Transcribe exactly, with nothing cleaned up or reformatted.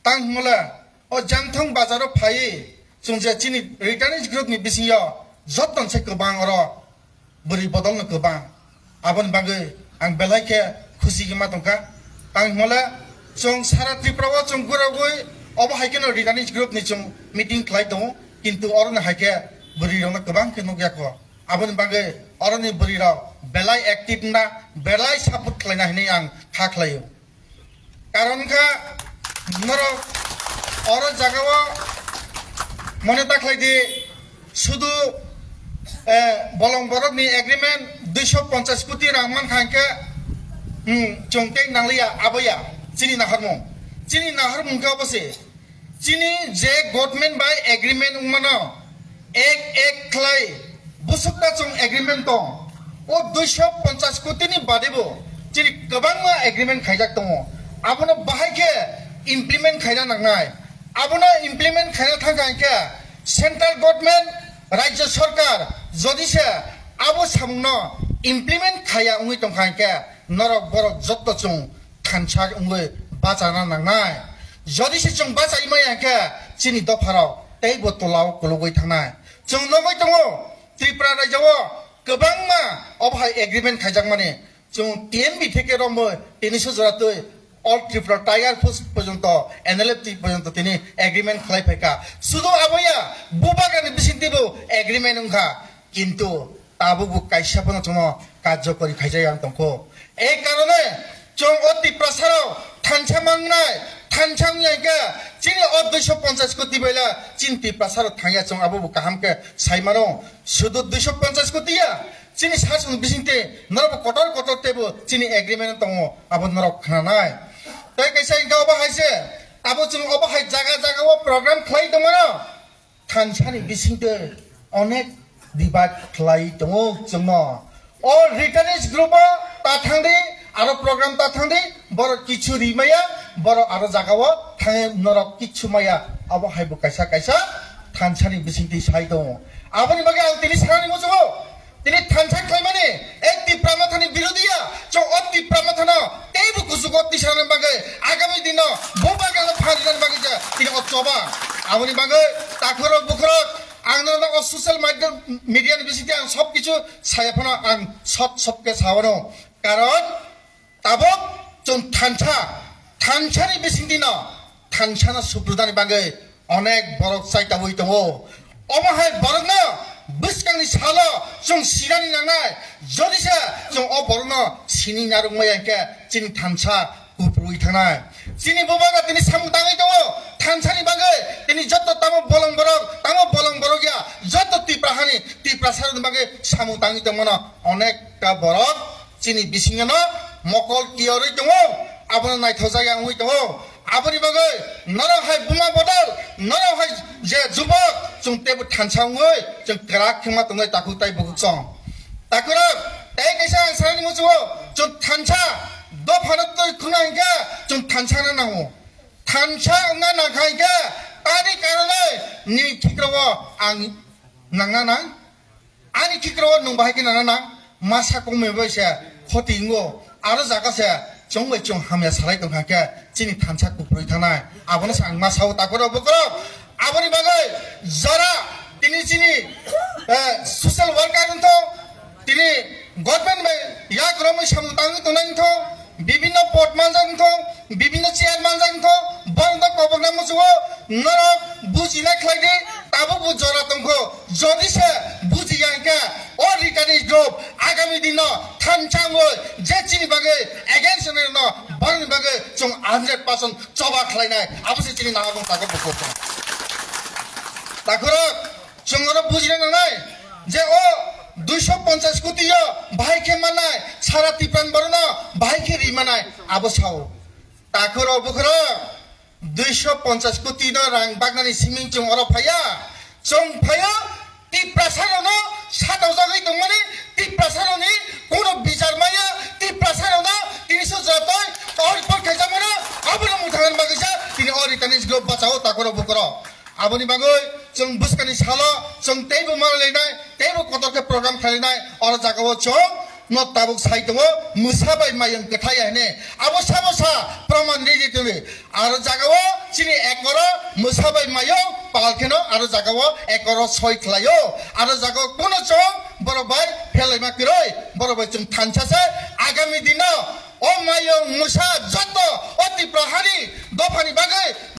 Tang hwnle o Jangthong bazaro phaiwi chwng je chini returnees group ni bisingo joto se kwbang oro bwrwi bodol no kwbang. Aboni bagwi ang belai khe khusi wngma tongkha. Tang hwnle chwng sara Tripura o chwng gurogwi obo hai kheno returnees group ni chwng meeting khlai tongo, kintu oro no hai khe bwrwi rok no kwbang khe nukya kho. Aboni bagwi oroni bwrwi rok belai active na, belai support khlaina hinwi ang kha khlaio. Karon kha norok oro jagao mone ta khlai di, sudu, eh, bolong borok ni agreement duiso ponchas koti rang man kha hwnkhe, hmm, chwng tei nangliya aboya chini naharmung. Chini naharmung khe obo se. Chini je government bai agreement wngmano ek ek khlai busukta chwng agreement tong. O duiso ponchas koti ni bade bo chini kwbangma agreement khaijak tongo. Abono bahai khe implement khaina nangnai. Abono implement khaina thangkha hwnkhe central government, rajya sarkar jodi se abo samungno implement khaya wngwi tongkha hwnkhe norok borok jotto chwng thansa wngwi bachana nangnai. Jodi se chwng bachai maya hwnkhe chini dopharok teibo tolao kologwi thangnai. Chwng nugwi tongo Tripura rajyo o kwbangma obo hai agreement khaijakmani. Chwng T M B theke romwi tini sujora twi All Tripura Tiger Force porjonto, N L F T porjonto tini agreement khlai phaikha. Sudu aboya bubagrani bisingtwibo agreement wngkha. Kintu tabukbo kaisa phano chwngno karjokori khaijak yang tongkho. Ei karone chwng o Tiprasarok thansa mangnai, thansa wngya hwnkhe chini o duiso ponchas koti baila chini Tiprasarok thangya, chwng abobo kaham khe sai mano. Sudu duiso ponchas koti ya, chini sasong bisingtwi norokbo kotor kotor teibo chini agreement tongo, abo norok khnanai. Tei kaisa hwnkhe obo hai se, abo chwng obo hai jaga jaga o program khlai tongmano. Thansani bisingtwi onek divide khlai tongo chwngno. O returnees group o ta thangdi, aro program ta thangdi, borok kichu ri maya, borok aro jaga o thangwi norok kichu maya, abo hai bo kaisa kaisa thansani bisingtwi sai tongo. Aboni bagwi ang tini sanani muchungo, tini thansa khlaimani, ei Tipra Mothani birodhiya, chwng o Tipra Mothano teibo kuchugo tisarani bagwi agami dino bo bagano phan rinani bagwi je tini o choba. Aboni bagwi takhorok bukhorok ang nono o social media, media ni bisingtwi ang sob kichu saya phano ang sot sobke sawano. Karon tabok chwng thansa, thansani bisingtwino thansano suprudani bagwi onek borok chai tabwi tongo. Omo hai borokno bwskangni salo chwng sinani nangnai, jodi se chwng o borokno sini narwk maya hwnkhe chini thansa kuprwi thangnai. Chini bubagra tini samung tangwi tongo, thansani bagwi tini joto tamo bolong borok, tamo bolong borok ya, joto Tipra hani, Tiprasarokni bagwi samung tangwi tongmano onekta borok chini bisingono mokol kiyorwi tongo, abono naithokjak ya wngwi tongo. Aboni bagwi norok hai buma bodol, norok hai je jubok, chwng teibo thansa wngwi chwng kwrak khema tongnai takhuk tai bukhuk chwng. Takhurok, tei kaisa ang sanani muchungo, chwng thansa dophano twi khuna hwnkhe chwng thansa wngna nango. Thansa wngna nangkha hwnkhe tani karonwi ni khikrao ang nangna nang. Ani khikrao nwng bahai khe nana nang, masa kongmani bai se khoti wngo, aro jaga se chwng bai chwng hamya salai tongkha khe chini thansa kuprwi thanai, abono se ang ma sao takhurok bukhurok. Aboni bagwi jora tini chini, eh, social worker wngthok, tini government bai yak romwi samung tangwi tongnai wngthok, bibinno pod manjak wngthok, bibinno chair manjak wngthok, borokno kobokna muchungo norok bujina khlai di, tabukbo jora tongkho. Jodi se bujiya hwnkhe o returnees group agami dino thansa wngwi je chini bagwi against wngnairokno borokni bagwi chwng hundred percent choba khlainai, abo se chini nangmani takhuk bukhuk. Takhurok, chwng oro bujina nangnai je o duiso ponchas koti o bahai khe mannai, sara Tipran borokno bahai khe ri mannai, abo sao. Takhurok bukhurok, duiso ponchas koti no rang baknani siming chwng oro phaiya. Chwng phaio Tiprasa rokno sataojagwi tongmani, Tiprasa rokni kono bichar maya, Tiprasa rokno tini so jotoi tor por khaijak mano, abono muthangna bagwi sa tini o returnees group bachao takhurok bukhurok. Aboni bagwi chwng bwskangni salo chwng teibo malainai, teibo kotor khe program khlainai, oro jagao chwng No tabuk sai tongo, mwsa bai mayung kwthai ya hine. Abo sabo sa praman ri ri tongwi. Aro jagao chini ekoro mwsa bai mayung pal kheno aro jagao ekoro soi khlaio. Aro jagao kuno chong borok bai phelaima kwrwi, borok bai chwng thansa se. Agami dino o mayung mwsa joto o Tipra hani dophani bagwi